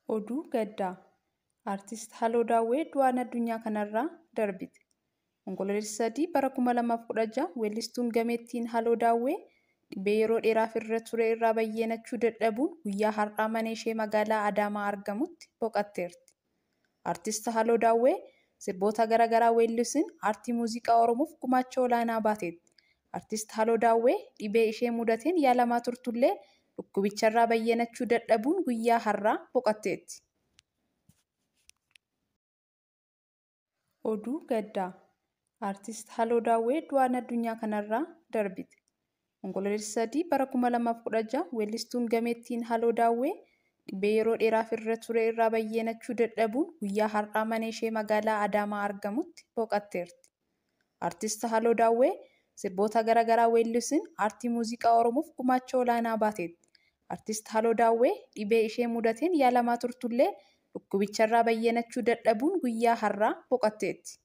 Oduu gaddaa. Aartist Haloo Daawwee du'aan addunyaa kanarraa darbite. Onkoloolessa 3 bara 2016 weellistuun gameettiin Haloo Daawwee dhibee yeroo dheeraaf irra ture irraa bayyanachuu dadhabuun guyyaa har'aa mana ishee magaalaa Adaamaa argamutti boqotteerti. Aartist Haloo Daawwee sirboota garaa garaa weellisuun aartii muuziqaa Oromoof gumaacha olaanaa baateetti. Aartist Haloo Daawwee dhibee ishee mudateen yaalamaa turtullee dhukkubicharraa bayyanachuu dadhabuun guyyaa har'aa boqotteetti. Oduu gaddaa. Aartist Haloo Daawwee du'aan addunyaa kanarraa darbite. Onkoloolessa 3 bara 2016 weellistuun gameettiin Haloo Daawwee dhibee yeroo dheeraaf irra ture irraa bayyanachuu dadhabuun guyyaa har'aa mana ishee magaalaa Adaamaa argamutti boqotteerti. Aartist Haloo Daawwee sirboota garaa garaa weellisuun aartii muuziqaa Oromoof gumaacha olaanaa baateetti. Aartist Haloo Daawwee dhibee ishee mudateen yaalamaa turtullee dhukkubicharraa bayyanachuu dadhabuun guyyaa har'aa boqotteetti.